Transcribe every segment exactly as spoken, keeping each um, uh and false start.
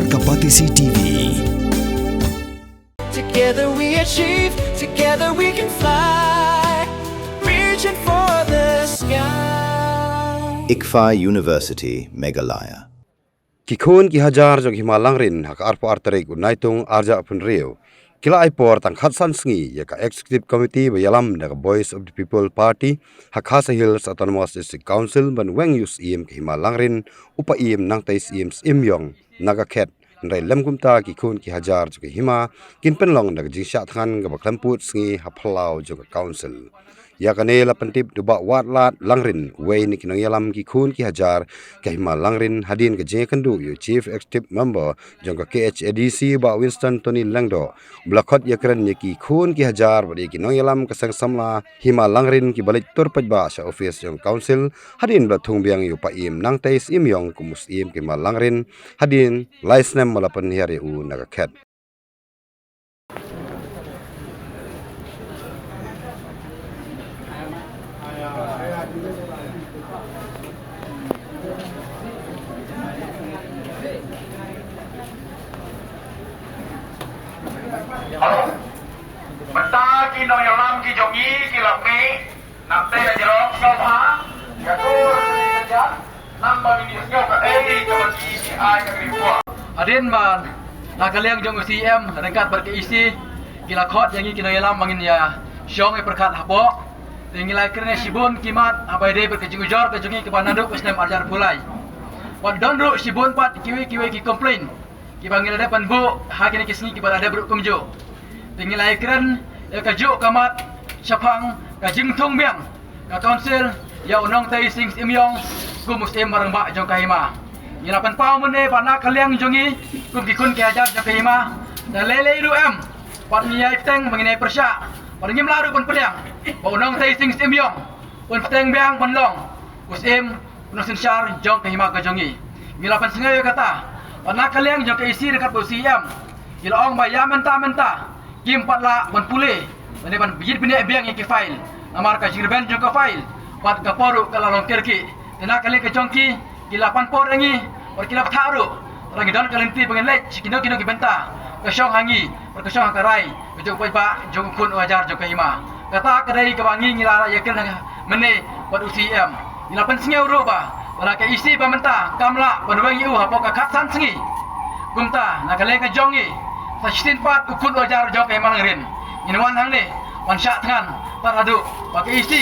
Ka Batesi T V. Together we achieve, together we can fly, reaching for the sky. ICFAI University, Meghalaya. Ki khun ki hajar jong Hima Langrin ha ka arphew ar tarik u Naitung arhajar arphew hynriew ki la ai por tang khatsan sngi ïa ka Executive Committee ba ïalam da ka Voice of the People Party ha Khasi Hills Autonomous District Council ban weng ïa u Syiem ka Hima Langrin, u Paiem Nangtei Syiem Symiong na ka khet. Hynrei lem kumta ki khun ki hajar jong ka hima kin pynlong da ka jingshah thngan kaba khlem pud sngi ha phyllaw jong ka council. Ïa kane la pyntip da u Bah Watlad Langrin, uwei na ki nongïalam ki khun ki hajar ka Hima Langrin, hadien ka jingïakynduh ïa u Chief Executive Member jong ka K H A D C, Bah Winston Tony Lyngdoh, ba la khot ïakren ïa ki khun ki hajar bad ïa ki nongïalam ka seng samla Hima Langrin kiba leit tur paidbah sha office jong ka council, hadien ba la thung biang ïa u Paiem Nangtei Symiong kum u Syiem ka Hima Langrin, hadien lai snem ba la pynhiar ïa u na ka khet. Mynta ki nongïalam ki jong ngi ki la mih na ka jrong sngewbha ïa ka, namar ba ngi sngewbha ïa ka, ïa ka report. Hadien ba na ka liang jong u C E M ryngkat bad ka E C ki la khot ïa ngi ki nongïalam ba ngin ïa shong ïa pyrkhat hapoh, te ngi la kren ïa shibun ki mat haba ïadei bad ka jingujor ka jong ngi kaba naduh u snem arhajar arphew lai. Wat don ruh shibun pat kiwei kiwei ki complain kiba ngi la dep ban buh ha kine ki sngi kiba la dep ruh kumjuh. Te ngi la ïakren ïa kajuh ka mat shaphang ka jingthung biang ka council ïa u Nongtei Sing Symiong kum u Syiem ba rangbah jong ka hima. Ngi la pynpaw mynne ba na ka liang jong ngi kum ki khun ki hajar jong ka hima, da lei lei ruh em, bad ngi ïai bteng ba ngin ïai pyrshah, bad ngim lah ruh ban pdiang ba u Nongtei Sing Symiong un bteng biang ban long u Syiem u nongsynshar jong ka hima ka jong ngi. Ngi la pynsngew ïa kata, bad na ka liang jong ka E C ryngkat bad u C E M ki la ong ba ïa mynta mynta kim pat lah ban pule lane ban ïit bniah biang ïa ki file, namar ka jingrben jong ka file bad ka por ruh ka la long kyrkieh. Te na ka liang ka jong ki, ki la pan por ïa ngi bad ki la bthah ruh, lada ngi don ka lynti ba ngin leit sha kino kino ki bynta, ka shong ha ngi bad ka shong ha ka rai ka jong u paidbah jong u khun u hajar jong ka hima. Kata ka dei kaba ngi ngi la ïakren mynne bad u C E M. Ngi la pynsngew ruh ba lada ka E C ba mynta kam lah ban weng ïa u hapoh ka khatsan sngi, kumta na ka liang ka jong ngi, sa shisien pat u khun u hajar jong ka hima Langrin, ngin wan hangne ban shah thngan tad haduh ba ka E C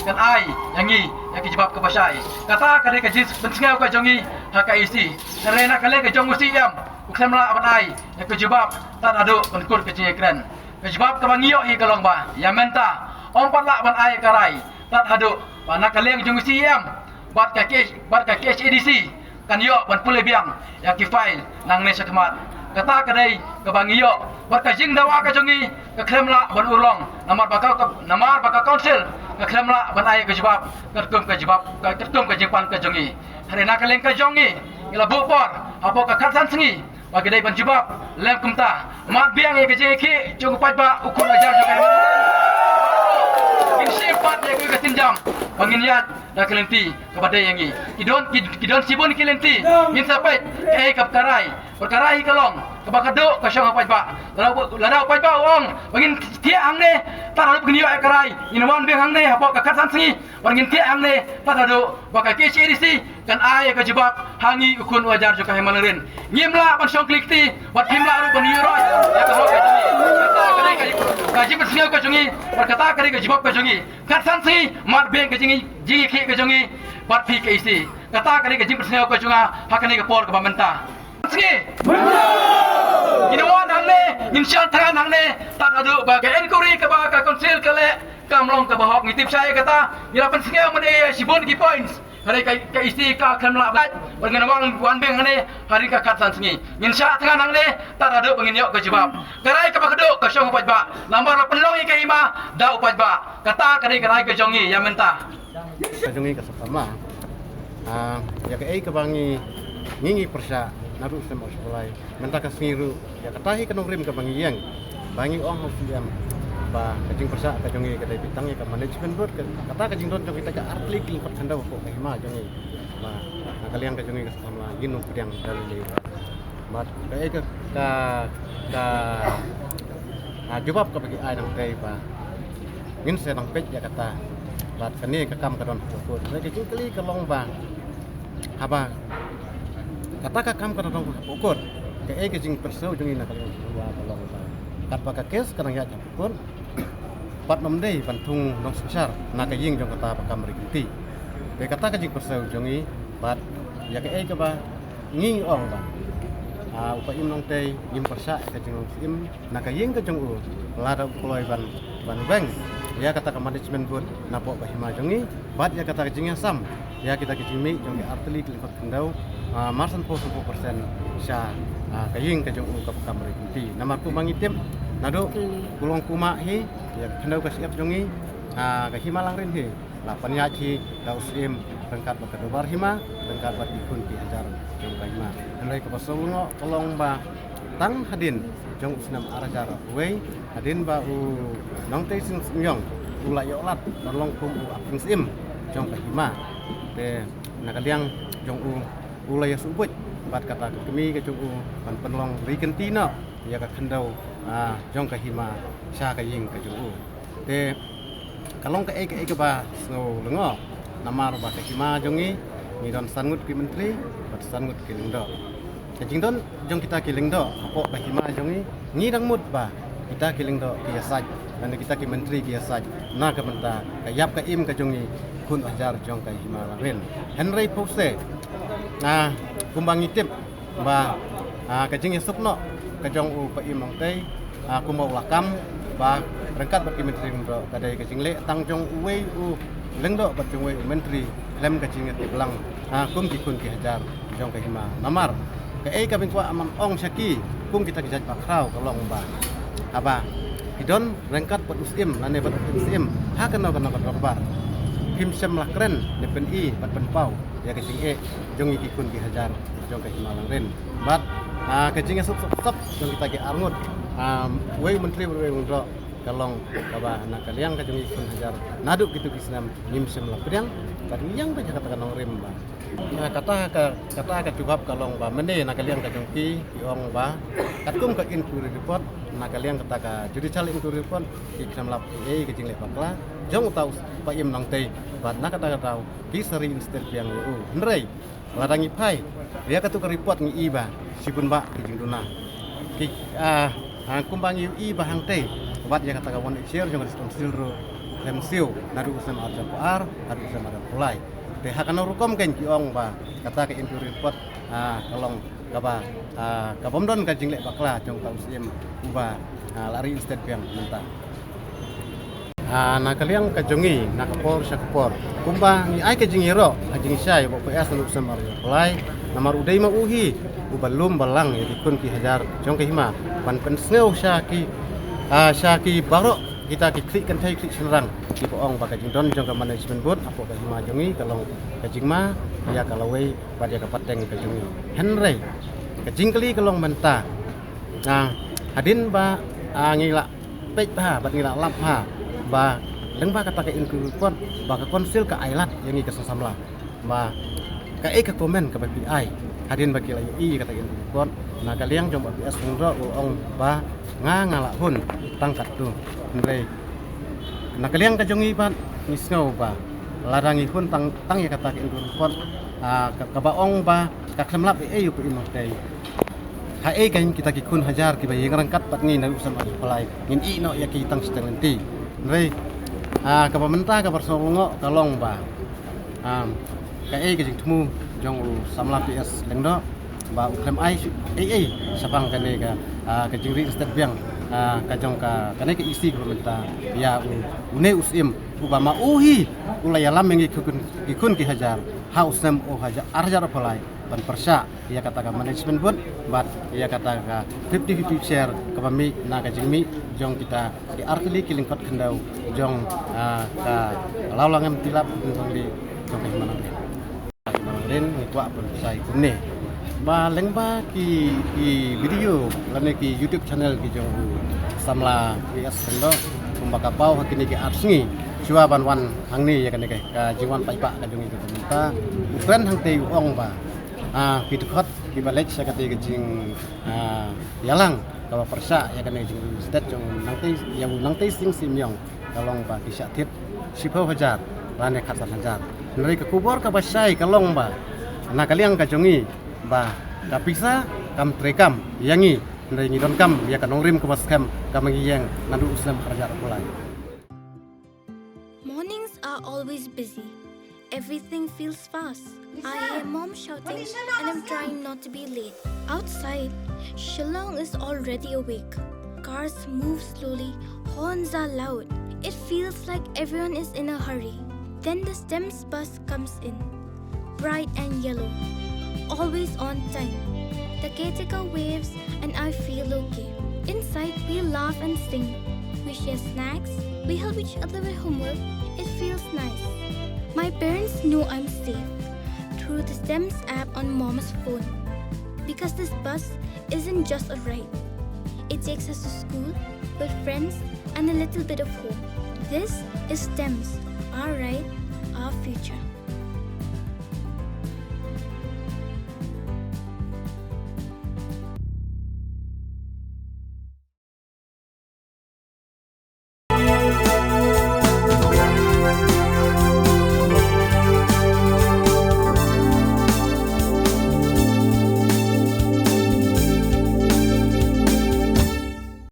kan ai ïa ngi ïa ka jubab kaba shai. Kata ka dei ka jingpynsngew ka jong ngi ha ka E C. Hynrei na ka liang ka jong u C E M, u khlem lah ban ai ïa ka jubab tad haduh ban kut ka jingïakren. Ka jubab kaba ngi ïoh hi ka long ba ïa mynta ym pat lah ban ai ka rai tad haduh ba na ka liang jong u C E M bad ka K H, bad ka K H A D C kan ïoh ban pule biang ïa ki file nangne shakhmat. Kata ka dei kaba ngi ïoh, bad ka jingdawa ka jong ngi ka khlem lah ban urlong, namar ba ka, namar ba ka council ka khlem lah ban ai ka jubab katkum ka jubab, katkum ka jingpan ka jong ngi. Hynrei na ka liang ka jong ngi, ngi la buh por hapoh ka khatsan sngi ba ki dei ban jubab. Lem kumta, mad biang ïa ka jingïakhih jong u paidbah u khun u hajar jong ka hima. Ngin shim pat ïa ka sienjam ba ngin ïaid da ka lynti kaba dei ïa ngi. Ki don, ki, ki don shibun ki lynti. Ngin sa peit kaei kaba ka rai. Bad ka rai ka long kaba ka duh ka shong ha u paidbah. Lada, lada u paidbah u ong ba ngin thiah hangne tad haduh ba ngin ïoh ïa ka rai, ngin wan biang hangne hapoh ka khatsan sngi bad ngin thiah hangne tad haduh ba ka K H A D C kan ai ïa ka jubab ha ngi u khun u hajar jong ka hima Langrin. Ngim lah ban shong kli kti bad ngim lah ruh ban ïuh roi ïa ka hok ka jong ngi. Kata ka dei ka, ka jingpynsngew ka jong ngi bad kata ka dei ka jubab ka jong ngi. Khatsan sngi, mad biang ka jing, jingïakhih ka jong ngi bad phi ka E C. Kata ka dei ka jingpynsngew ka jong nga ha kane ka por kaba mynta. Sngi. Ngin wan hangne, ngin shah thngan hangne tad haduh ba ka inquiry kaba ka council ka leh kam long kaba hok. Ngi tip shai ïa kata, ngi la pynsngew mynne ïa shibun ki points. Hynrei ka, ka E C ka khlem lah ban, bad ngin wan, wan biang hangne hadien ka khatsan sngi. Ngin shah thngan hangne tad haduh ba ngin ïoh ka jubab. Ka rai kaba ka duh ka shong ha u paidbah, namar la pynlong ïa ka hima da u paidbah. Kata ka dei ka rai ka jong ngi ïa mynta. Ka jong ngi ka samla. Ah, ïa kaei kaba ngi, ngi, ngi pyrshah naduh snem arphew lai. Mynta ka sngi ruh, ïa kata hi ka nongrim kaba ngi ïeng. Ba ngi ong ha u C E M ba ka jingpyrshah ka jong ngi ka dei beit tang ïa ka management board, ka, kata ka jingdon jong kita ka artylli ki lyngkot khyndew hapoh ka hima jong ngi. Ba na ka liang ka jong ngi ka samla ngin ym pdiang da lei lei. Bad ka, ka, ka, ka, ah, jubab kaba ki ai nangtei ba ngin sa nang peit ïa kata. Bad kane ka kam ka don hapoh kot. Ka jingkylli ka long ba, haba kata ka kam ka don hapoh kot, kaei ka jingpyrshang jong ngi na ka liang ka long ba, katba ka kes ka nang ïaid hapoh kot, pat ym dei ban thung nongsynshar na ka ïing jong kata ba kam ri kynti. Te kata ka jingpyrshang jong ngi, bad ïa kaei kaba ngi ong ba, ah, u Paiem Nongtei, ngim pyrshah ka jinglong syiem na ka ïing ka jong u, lada u kloi ban, ban weng ïa kata ka management board napoh ka hima jong ngi, bad ïa kata ka jingïasam ïa kita ki jingmih jong ki artylli ki lyngkot khyndew, ah, mar sanphew sanphew persen sha, ah, ka ïing ka jong u kaba kam ri kynti. Namar kumba ngi tip, naduh u long kumba hi, ïa ka khyndew ka shyiap jong ngi, ah, ka hima Langrin hi la pynïaid hi da u syiem ryngkat bad ka dorbar hima, ryngkat bad ki khun ki hajar jong ka hima. Hynrei kaba sngewlyngngoh ka long ba tang hadien jong u snem ar hajar wei, hadien ba u Nongtei Sing Symïong u la ïoh lad ban long kum u acting syiem jong ka hima. Te na ka liang jong u, u la ïasuh buit bad kata ka kmie ka jong u ban pynlong ri kynti noh ïa ka khyndew, ah, jong ka hima sha ka ïing ka jong u. Te ka long kaei kaei kaba sngewlyngngoh, namar ba ka hima jong ngi, ngi don san ngut ki myntri bad san ngut ki lyngdoh. Ka jingdon jong kita ki lyngdoh hapoh ka hima jong ngi, ngi dang mut ba kita ki lyngdoh ki ïasaid, lane kita ki myntri ki ïasaid na ka bynta ka ïap ka im ka jong ngi, khun hajar jong ka hima Langrin. Hynrei puse, ah, kumba ngi tip ba, ah, ka jingïasuk noh ka jong u Paiem Nongtei, ah, kumba u la kam, ba ryngkat bad ki myntri lyngdoh, ka dei ka jingleh tang jong uwei u lyngdoh bad jong uwei u myntri khlem ka jingïatip lang, ah, kum ki khun ki hajar jong ka hima. Namar kaei kaba ngi kwah ban ong sha ki kum kita ki jait bakhraw ka long ba, haba ki don ryngkat bad u syiem lane bad u syiem ha kano kano ka dorbar, phim shym la kren ne pyni bad pynpaw ïa ka jingeh jong ngi ki khun ki hajar jong ka hima Langrin. Bad, ah, ka jingïasuk suk suk jong kita ki arngut, ah, uwei u myntri bad uwei u lyngdoh ka long kaba na ka liang ka jong ngi ki khun hajar naduh kito ki snem ngim shym la pdiang bad ngi ïeng beit ha kata ka nongrim ba, ah, kata ka, kata ka jubab ka long ba mynne na ka liang ka jong ki, ki ong ba katkum ka inquiry report, na ka liang kata ka judicial inquiry report, ki khlem lap ei ei ka jingleh bakla jong uta u Paiem Nongtei, bad na kata ka daw ki sa reinstate biang ïa u. Hynrei lada ngi phai ïa katu ka report ngi i ba shibun bah ki jingduna. Ki, ah, ah, kumba ngi i ba hangtei, wat ïa kata ka One Eight Share jong ka District Council ruh khlem siew naduh u snem ar hajar arphew ar haduh u snem ar hajar arphew lai. Te ha kano rukom kein ki ong ba kata ka inquiry report, ah, ka long kaba, ah, ka bym don ka jingleh bakla jong uta u syiem uba, ah, la reinstate biang mynta. Ah, na ka liang ka jong ngi, na ka por sha ka por, kumba ngi ai ka jingïaroh ha jingshai ba u P S naduh u snem ar hajar arphew lai, namar u dei ma u hi uba lum balang ïa ki khun ki hajar jong ka hima, ban pynsngew sha ki, ah, sha ki baroh kita ki khlieh kynthei khlieh shynrang kiba ong ba ka jingdon jong ka management board hapoh ka hima jong ngi ka long ka jingma ïa ka lawei bad ïa ka pateng ka jong ngi. Hynrei ka jingkylli ka long mynta, ah, hadien ba, ah, ngi la peit bha bad ngi la lap bha ba lyngba kata ka inquiry report ba ka council ka ai lad ïa ngi ka seng samla, ba kaei ka comment kaba phi ai hadien ba ki la ïohi ïa kata ka inquiry report? Na ka liang jong u P S Lyngdoh u ong ba nga, nga la hun tang katto. Hynrei na ka liang ka jong ngi pat ngi sngew ba lada ngi hun tang, tang ïa kata ka inquiry report, ah, ka, kaba ong ba ka khlem lap ei ei u Paiem Nongtei, haei kein kita ki khun hajar kiba ïeng ryngkat bad ngi naduh u snem ar hajar arphew lai, ngin ïeh noh ïa ki tang shiteng lynti. Hynrei, ah, kaba mynta kaba sngewlyngngoh ka long ba, ah, kaei ka jingthmu jong u samla P S Lyngdoh ba u khlem ai shuh ei ei shaphang kane ka, ah, ka jingreinstate biang, ah, ka jong ka, kane ka E C kaba mynta ïa u, une u syiem uba ma u hi u la ïalam ïa ngi ki khun, ki khun ki hajar ha u snem u hajar, ar hajar arphew lai, ban pyrshah ïa kata ka management board bad ïa kata ka fifty fifty share kaba mih na ka jingmih jong kita ki artylli ki lyngkot khyndew jong, ah, ka Lawlangem Tilap Lyngdoh Ri jong ka hima Langrin. Hima Langrin ngi kwah pynshai kumne ba lyngba ki, ki video lane ki YouTube channel ki jong u samla P S Lyngdoh kumba ka paw ha kine ki ar sngi shuwa ban wan hangne ïa kane ka, ka jingwan paidbah ka jong ngi ka mynta, u kren hangtei u ong ba Ah, ki dkhot kiba leit sha kata ka jing, ah, ïalang kaba pyrshah ïa kane ka jingïaseng jong u Nangtei, ïa u Nangtei Sing Symiong ka long ba ki shah thied shiphew hajar lane khatsan hajar. Hynrei ka khubor kaba shai ka long ba na ka liang ka jong ngi ba ka pisa kam treikam ïa ngi, hynrei ngi donkam ïa ka nongrim kaba skhem kaba ngi ïeng naduh u snem ar hajar arphew lai. Mornings are always busy. Everything feels fast. I hear mom shouting and I'm trying not to be late. Outside, Shillong is already awake. Cars move slowly, horns are loud. It feels like everyone is in a hurry. Then the STEMS bus comes in. Bright and yellow. Always on time. The caretaker waves and I feel okay. Inside, we laugh and sing. We share snacks. We help each other with homework. It feels nice. My parents know I'm safe through the STEMS app on mom's phone. Because this bus isn't just a ride, it takes us to school, with friends, and a little bit of home. This is STEMS, our ride, our future.